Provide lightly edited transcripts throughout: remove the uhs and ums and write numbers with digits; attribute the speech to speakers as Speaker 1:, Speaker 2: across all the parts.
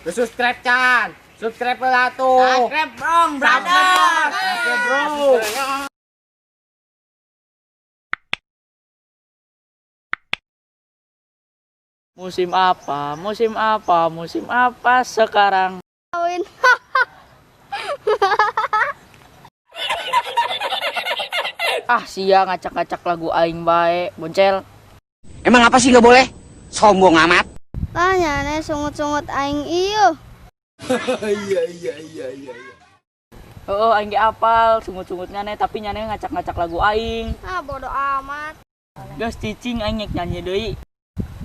Speaker 1: Subscribe can. Subscribe lah tuh.
Speaker 2: Subscribe dong, brother.
Speaker 1: Subscribe bro.
Speaker 2: Musim apa? Musim apa? Musim apa sekarang?
Speaker 3: Kawin.
Speaker 2: Ah, sia ngacak-ngacak lagu aing bae, boncel.
Speaker 4: Emang apa sih nggak boleh? Sombong amat.
Speaker 3: Lah nyane sungut-sungut aing iyo.
Speaker 2: Heeh, aing ge apal sungut-sungutnya nih, tapi nyane ngacak-ngacak lagu aing.
Speaker 3: Ah bodoh amat.
Speaker 2: Geus cicing aing nyek nyanyi deui.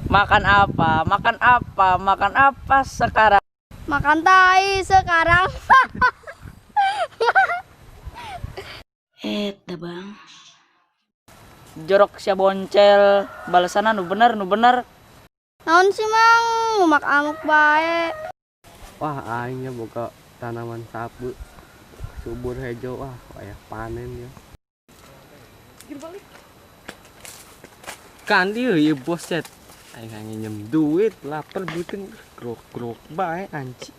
Speaker 2: Makan apa? Makan apa? Makan apa sekarang?
Speaker 3: Makan tai sekarang.
Speaker 2: Eta, Bang. Jorok sia boncel, balasanna nu bener, nu bener.
Speaker 3: Naon sih mang ngumak amuk bae.
Speaker 1: Wah, aingnya boga tanaman sapu subur hejo, wah kayak panen ya. Kan dia ya boset. Aing nginjem duit, lapar butuh grok-grok bae anjing.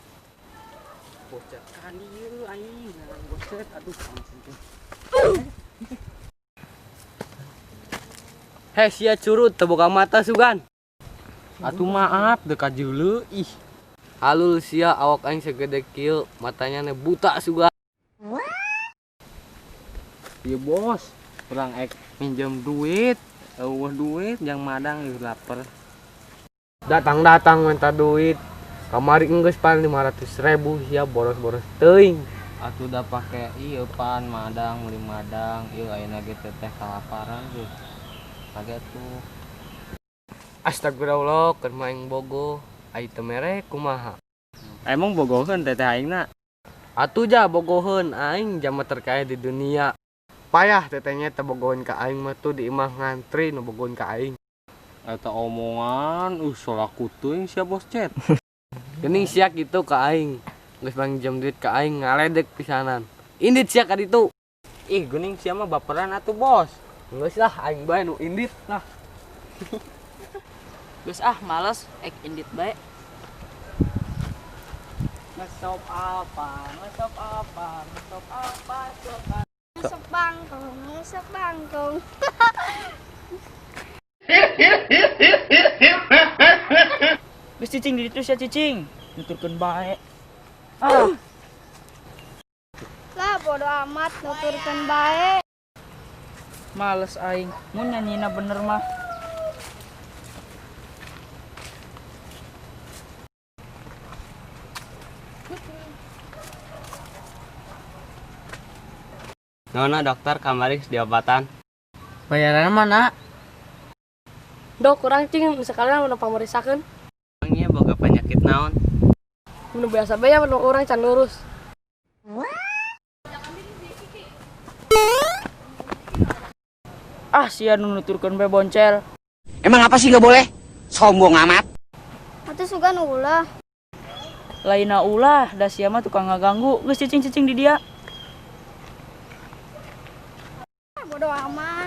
Speaker 1: Bocet kan dia aing, boset aduh ampun. Heh sia curut teu boga mata sugan. Atuh maaf dekat jeuleu ih. Alul sia awak aing segede kieu matanya ne buta sugan. Iya bos, urang ek minjem duit, eueuh duit yang madang ih lapar. Datang-datang minta duit. Kamari enggeus pan 500.000 sia boros-boros teuing.
Speaker 5: Atuh udah pake ieu pan madang meuli madang ieu ayeuna ge teteh kalaparan geus. Kage tuh.
Speaker 1: Astagfirullah, keur maing bogo, ai teu mere kumaha? Emang bogoheun teteh aingna? Atuh ja bogoheun aing jama terkaya di dunia. Payah tetehnya teu bogoheun ka aing mah tuh di imah ngantri nu bogoheun ka aing.
Speaker 5: Eta omongan solaku teuing sia bos cet.
Speaker 1: Geuning sia kitu ka aing. Geus mangjam duit ka aing ngaledek pisanan. Indit sia ka ditu.
Speaker 5: Ih geuning sia mah baperan atuh bos.
Speaker 1: Geus lah aing bae nu indit lah.
Speaker 2: Geus ah males ek indit bae. Ngesop apa? Ngesop apa? Ngesop apa? Sekarang?
Speaker 3: Ngesep bangkong, ngesep bangkong.
Speaker 2: Geus cicing di ditu sia cicing. Nuturkeun bae. Ah,
Speaker 3: Lah bodoh amat nuturkeun bae.
Speaker 2: males aing. Mun nyanyina bener mah.
Speaker 5: Nona dokter kamari geus diobatan.
Speaker 1: Bayaran mana?
Speaker 6: Dok, kurang cing sekalian mun pamerisakeun.
Speaker 5: Emangnya boga penyakit naon?
Speaker 6: Mun biasa bae ya mun urang can lurus.
Speaker 2: Ah, sia nu nuturkeun bae boncel.
Speaker 4: Emang apa sih nggak boleh? Sombong amat.
Speaker 3: Atuh sugan ulah.
Speaker 2: Lainna ulah, da sia mah tukang ngaganggu. Geus cicing-cicing di dia.
Speaker 3: Ah, bodoh amat.